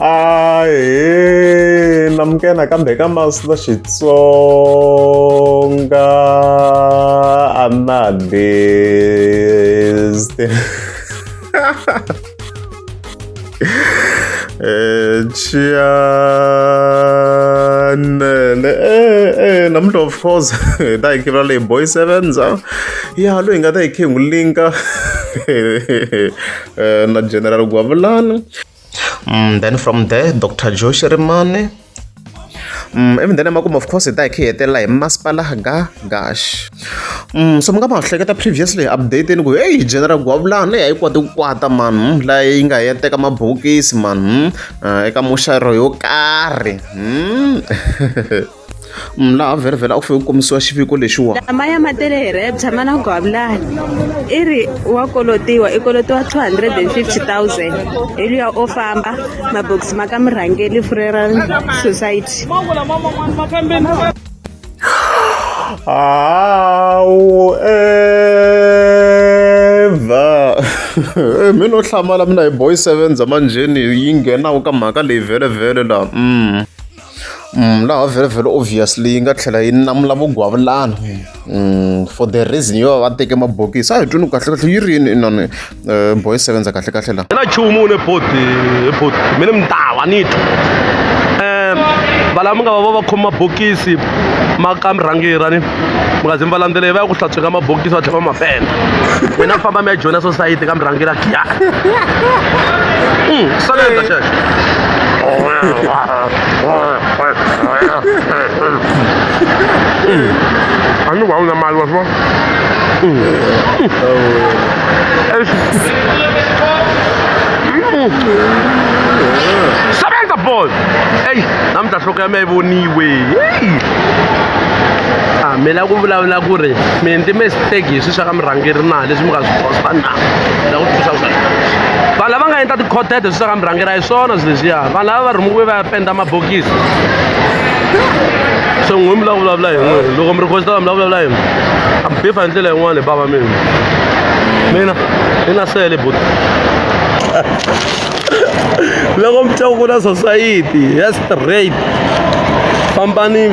Ahee namukela nakambe ka Master Xitsonga Analyst. Chanele namuntlha of course hi ta hi khivula leyi boy sevens ya loyi hi nga ta hi khe hi n'wi linka na General Gwavulani. Then from there Doctor Joe Shirimani ivi then emakumu of course hi ta hi khe hi hetelela hi masipala ga gash. So mi nga ma hleketa previously update ni ku hey General Gwavulani a yi kwati ku kwata mani laha yi nga ya teka mabokisi mani eka muxaro yo karhi. Laha vhele-vhele a ku fanele ku kombisiwa xiviko lexiwa. Lamaya ma tele hi Rapture ma na Gwavulani i ri wa kolotiwa i kolotiwa 250,000 hi luya o famba mabokisi ma ka Murhangeri Funeral Society. However, mi no hlamala mina hi boy sevenza manjheni yi nghenaku ka mhaka leyi vhele-vhele laha. Laha vhele-vhele obviously yi nga tlhela yi namula vugwavulani for the reason yo va va teke mabokisi a hi twini kahlekahle yi ri yini inani boy sevenza kahlekahle laha. Na nchumu ni boti boti mi ni mintlawa ni twa va lava mi nga va va khome mabokisi ma ka murhangeri a ni mi nga zi mi va landzelela va ya ku hlantsweni ka mabokisi va tlhela va ma penda n'wina mi famba mi ya joyina society ka murhangeri a Giyani sevenza xexo. A ni ku a wu na mali wa swi vona. Sebenza boy. Ey, namuntlha nhloko ya mina yi voniwe. Hey. Ah, mi lava ku vulavula ku ri mi endle mistake hi swilo swa ka murhangeri na leswi mi nga swi posta na la ku thusa swona vanhu lava nga endla ti-content hi swilo swa ka murhangeri a hi swona swilo leswiya vanhu lava va rhumiwe va ya penda mabokisi so n'wi mi lava ku vulavula hi n'wina loko mi requesta mi lava ku vulavula hi a mi bifa hi ndlela yin'wana hi bava mina mina ni na sele buti loko mi twa ku na society ya straight fambani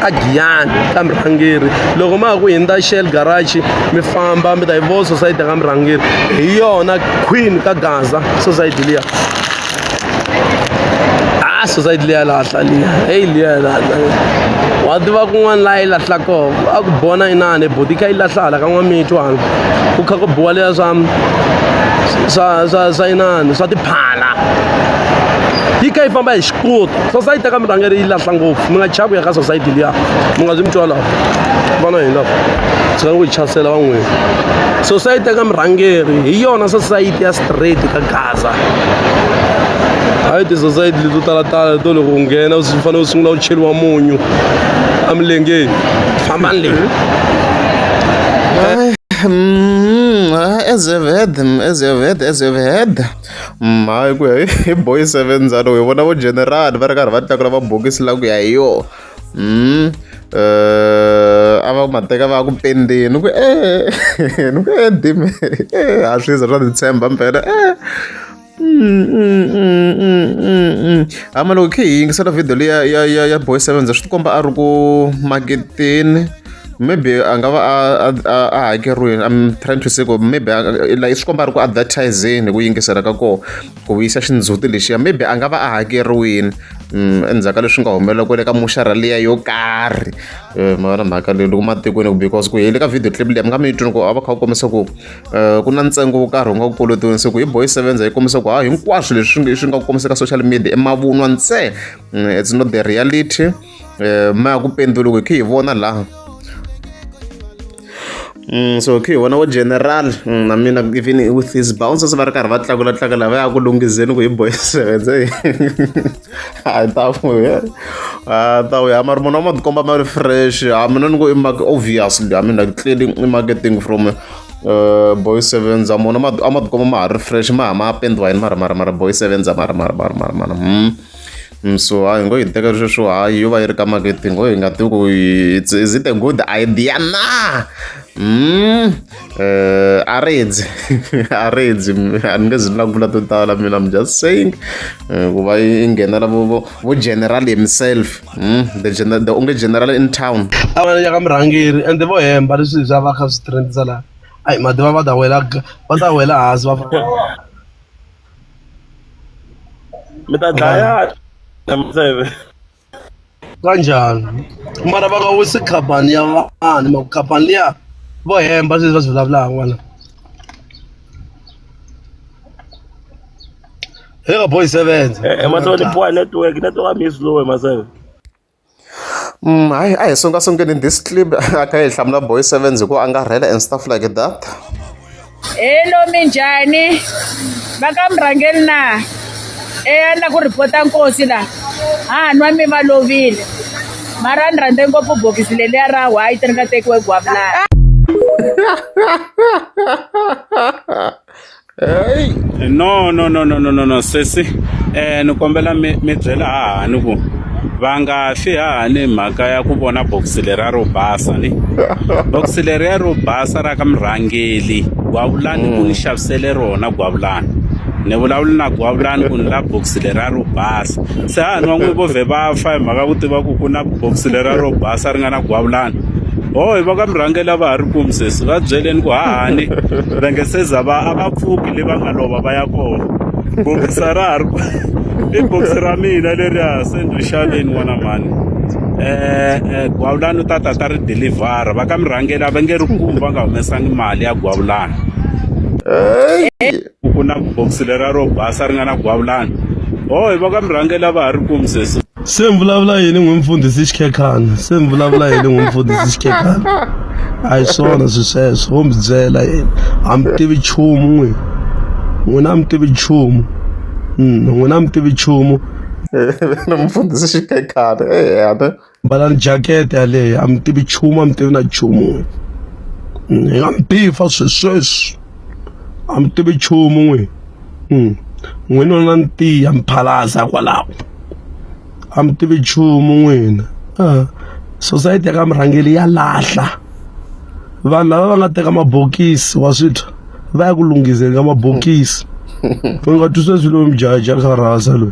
a Giyani ka murhangeri loko ma ha ku hundza Shell garage mi famba mi ta yi vona society ka murhangeri hi yona queen ka Gaza society liya a society liya lahla liya heyi liya lahla wa tiva kun'wana laha yi lahla kona a ku bona inani buti yi kha yi lahla hala ka n'wamitwa hala ku kha ku biwa liya swa swa swa swa inani swa tiphala yi kha yi famba hi xikuta society ka murhangeri yi lahla ngopfu mi nga chavi ku ya ka society liya mi nga byi mi twa laha vana hina tshikani ku yi chasela van'wini society ka murhangeri hi yona society ya straight ka Gaza hayi ti-society leto talatala to loko u nghena u fanele u sungula u cheliwa munyu emilengeni fambani leyi. As you've heard, as you've heard, as you've heard. Hayi ku ya hi boy seven loko hi vona vo general va ri karhi va tlakula mabokisi la ku ya hi yo. A va ma teka va ya ku pendeni ni ku e ni ku e dime a swi za swa ni tshemba mpela e. Hama loko khe hi yingisela video liya ya ya ya boy seven swi tikomba a ri ku maketeni maybe a nga va a a a hakeriwile I'm trying to say ku maybe like swi komba a ri ku advertiseni hi ku yingisela ka kona ku vuyisa xindzhuti lexiya maybe a nga va a hakeriwile endzhaku ka leswi nga humelela kwale ka muxara liya yo karhi ma vona mhaka leyi loko matikweni because ku hi le ka video clip liya mi nga mi yi twini ku a va kha va kombisa ku ku na ntsengo wo karhi wu nga ku kolotiweni se ku hi boy sevenza yi kombisa ku ha hinkwaswo leswi swi nga ku kombisa ka social media i mavunwa ntsena it's not the reality ma ya ku penduli hi khe hi vona laha so khe hi vona vo general na mina even with his bouncers va ri karhi va tlakula tlakula va ya ku lunghiseni ku hi boy sevenza a ta vuya a ta vuya mara munhu wa ma tikomba ma ri fresh a mina ni ku i obviously I mean like clearly i marketing from boy sevenza munhu a ma tikomba ma ha ri fresh ma ha ma pendiwa yini mara mara mara boy sevenza mara mara mara mara mara so hayi ngo yi teka sweswo hayi yo va yi ri ka marketing ngo hi nga tivi ku is it a good idea na. A rindzi a rindzi a ni nge zi ni la ku vula to tala mina I'm just saying ku va yi nghenela vo vo vo general himself the general the only general in town. A va ya ka murhangeri ende vo hemba leswi swa va kha swi trendisa laha ayi mativa va ta wela va ta wela hansi va mi ta dlaya miseve. Kanjhani mara va nga wisi khampani ya vanhu ma khampani liya vo hemba sweswi va swi vulavulaka n'wana he ka boy sevenza. Maseve ni poor network network ya mi slow maseve. Hayi a hi sungasungeni this clip a kha hi hlamula boy sevens hi ku angarhela and stuff like that. Hello minjhani va ka murhangeri na eya ni la ku report-a nkosi la ha nwa mi va lovile mara ni rhandze ngopfu bokisi leliya ra white ri nga tekiwe gwavulani. Hey. No no no no no no no sesi ni kombela mi mi byela hahani ku va nga fi hahani hi mhaka ya ku vona bokisi leriya ro basa ni bokisi leriya ro basa ra ka murhangeli gwavulani ku ni xavisele rona gwavulani ni vulavula na gwavulani ku ni la bokisi leriya ro basa se hahani van'we vo vhe va fa hi mhaka ku tiva ku ku na bokisi leriya ro basa ri nga na gwavulani ho hi va ka murhangeli a va ha ri kumi sesi va byeleni ku hahani va nge se za va a va pfuki le va nga lova va ya kona bokisa ra ha ri i bokisi ra mina leriya se ni ri xaveni n'wana mhani gwavulani u ta ta ta ri dilivhara va ka murhangeli a va nge ri kumi va nga humesangi mali ya gwavulani ku na bokisi leriya ro basa ri nga na gwavulani ho hi va ka murhangeli a va ha ri kumi sesi. Se mi vulavula yini n'wi mfundhisi xikhekhana se mi vulavula yini n'wi mfundhisi xikhekhana a hi swona swi sweswo wo mi byela yini a mi tivi nchumu n'wina n'wina a mi tivi nchumu n'wina a mi tivi nchumu. Mfundhisi xikhekhana eya. Mbalani jacket yaleyo a mi tivi nchumu a mi tivi na nchumu hi nga mi bifa sweswi sweswi a mi tivi nchumu n'wina n'wina na ntiya mi phalaza kwalaho a mi tivi nchumu n'wina society ya ka murhangeri ya lahla vanhu lava va nga teka mabokisi wa swi twa va ya ku lunghiseni ka mabokisi u nga twi sweswi loyi mujaja kha rhasa loyi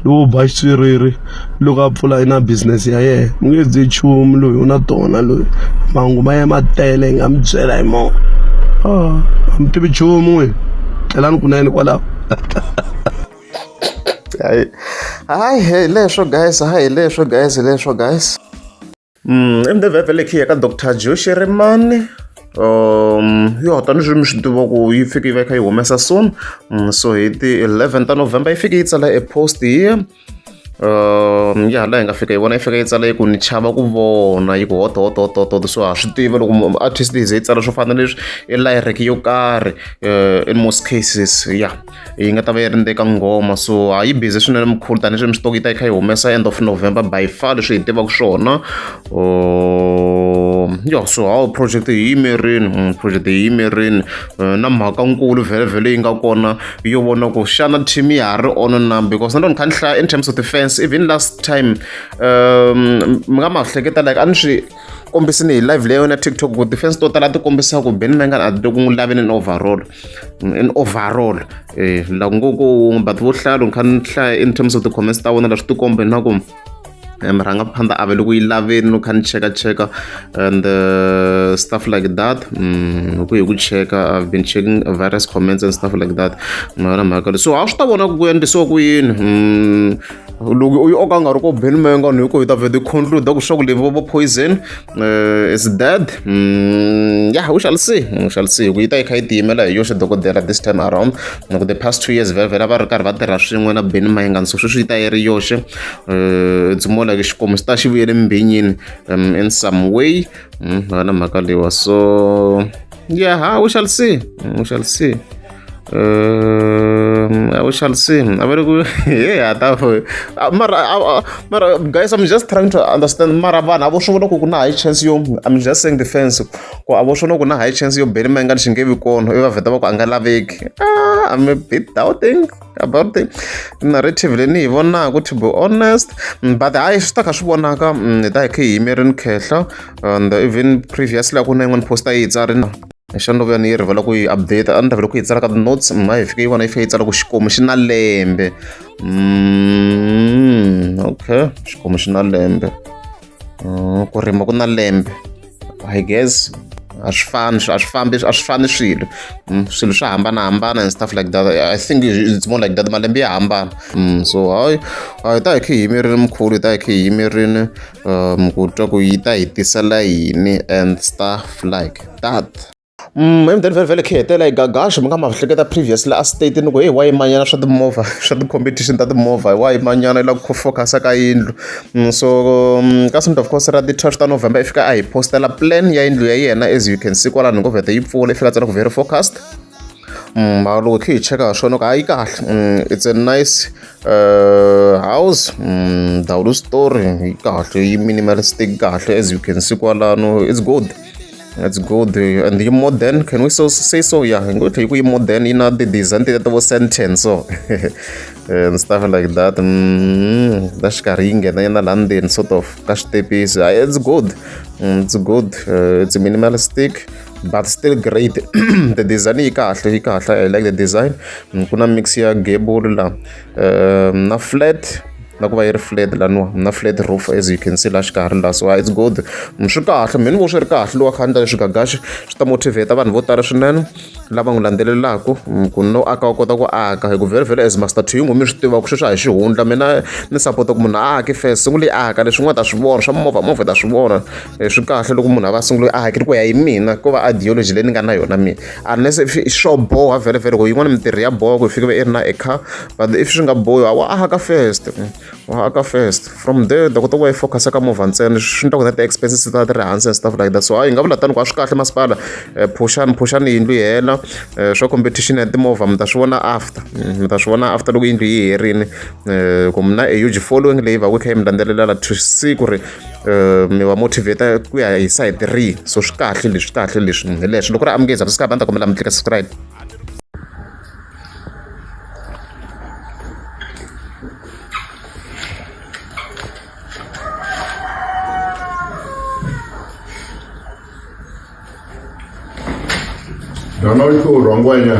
lowo ba xitswiriri loko a pfula ina business ya yena mi nge byi nchumu loyi u na tona loyi mahungu ma ye ma tele hi nga mi byela hi mona a mi tivi nchumu n'wina tlelani kunene kwalaho. Hayi hayi hi leswo guys hayi hi leswo guys hi leswo guys. Emdevhevhe leyi ya ka Doctor Joe Shirimani yo tanihi mi swi tiva ku yi fike yi va yi kha yi humesa soon so hi ti-11 ta November yi fike yi tsala e post yi ya laha hi nga fika yi vona yi fika yi tsala yi ku ni chava ku vona yi ku hot hot hot hot hot so ha swi tiva loko artist yi ze yi tsala swo fana na leswi i lyric yo karhi in most cases ya. Yi nga ta va yi ri ndzeni ka nghoma so ha yi busy swinene mkhulu tanihileswi mi swi tiva ku yi ta yi kha yi humesa end of November by far leswi hi tivaka swona ya so hawu project hi yimerile project hi yimerile na mhaka nkulu vhele yi nga kona yo vona ku xana team ya ha ri on na because na loko ni kha ni hlaya in terms of the fans even last time mi nga ma hleketa like a ni swi kombisini hi live leyi yona TikTok ku ti-fans to tala ti kombisa ku Benny Mayengani a ti le ku n'wi laveni in overall in overall la ku ngo ku wun'we but vo hlaya loko ni kha ni hlaya in terms of ti-comments ta vona la swi tikomba na ku murhangaphandha a va le ku yi laveni no kha ni chekacheka and stuff like that hi ku hi ku cheka I've been checking various comments and stuff like that ma mhaka leyi so a swi ta vona ku endlisiwa ku yini loko u o ka nga ri ko Benny Mayengani hi ku hi ta vhete conclude ku swa ku leyi vo poison is dead yeah we shall see we shall see ku yi ta yi kha yi tiyimela hi yoxe dokodela this time around loko the past 2 years vhele vhele va ri karhi va tirha swin'we na Benny Mayengani so sweswi yi ta yi ri yoxe it's more like xikomu xi ta xi vuyele mbhinyini in some way na mhaka leyiwa so yeah we shall see we shall see we shall see a va ri ku he ha ta mara mara guys I'm just trying to understand mara vanhu a vo swi vona ku ku na high chance yo I'm just saying the fans ku a vo swi vona ku na high chance yo Benny Mayengani xi nge vi kona ivi va vheta va ku a nga laveki. I'm a bit doubting about the narrative leyi ni yi vonaka to be honest, but hayi swi ta kha swi vonaka hi ta hi kha hi yimerini khehla. And even previously a ku na yin'wana post a yi tsarini xana loko ni yi rivala ku yi update a ni ta vhela ku yi tsala ka ti-notes a hi fike yi vona yi fike yi tsala ku xikomu xi na lembe. Okay, xikomu xi na lembe, ku rima ku na lembe, I guess a swi fani, a swi fambi, a swi fani swilo, swilo swa hambanahambana and stuff like that. I think it's more like that, malembe ya hambana. So hayi, hi ta hi kha hi yimerile mkhulu, hi ta hi kha hi yimerile ku twa ku yi ta hi tisela yini and stuff like that. And then vhele vhele khe hetela hi Gagash, mi nga ma hleketa previously a state ni ku hey, wa yimanyana swa timovha, swa ti-competition ta timovha, wa yimanyana i lava ku focus ka yindlu. So ka Sunday of course ra ti-12 ta November i fika a hi postela plan ya yindlu ya yena, as you can see kwalano hi ngo vhete yi pfula, i fika tsala ku very focused. Mara loko hi kha hi cheka ha swona ku hayi kahle, it's a nice house, ndhawu story yi kahle, yi minimalistic kahle, as you can see kwalano. It's good, it's good and yi modern, can we so say so? Yeah, hi ngo tlhe yi ku yi modern, yi na ti-design ti ta vo senten so and stuff like that. Ta xikarhi yi nghena yena laha ndzeni sort of ka xitepisi. It's good, it's good, it's minimalistic but still great. The design yi kahle, yi kahle, I like the design. Ku na mix ya gable la na flat, na ku va yi ri flat laniwa na flat roof, as you can see laha xikarhi la. So it's good, swi kahle, mina ni vo swi ri kahle. Lowu a kha a endla leswi Gagashi swi ta motivate vanhu vo tala swinene lava n'wi landzelelaka ku no aka wa kota ku aka hi ku vhele vhele as Master T mi swi tiva ku sweswi a hi xihundla. Mina ni support ku munhu a aki first, sungule aka leswi ta swi vona swa movha, movha ta swi vona. Swi kahle loko munhu a va sungule aki ku ya hi mina, ko va ideology leyi ni nga na yona mina, unless if swo boha vhele vhele ku yin'wana mintirho ya boha ku hi fike va i ri na a car, but if swi nga bohi wa aka first, wa aka first, from there ta kota ku va yi focus ka movha ntsena, swi endla ku na ti-expenses ta ti ri hansi and stuff like that. So hayi, hi nga vula tani ku a swi kahle masipala, phuxani phuxani yindlu yi hela, swa competition ya timovha mi ta swi vona after, mi ta swi vona after loko yindlu yi herini, ku mi na a huge following leyi va ku yi kha yi mi landzelela to see ku ri mi va motivate ku ya hi side rihi. So swi kahle leswi, swi kahle leswi, hi leswi loko ri amukeza subscribe a ni ta kombela mi tlika subscribe. Yona Ngwenya.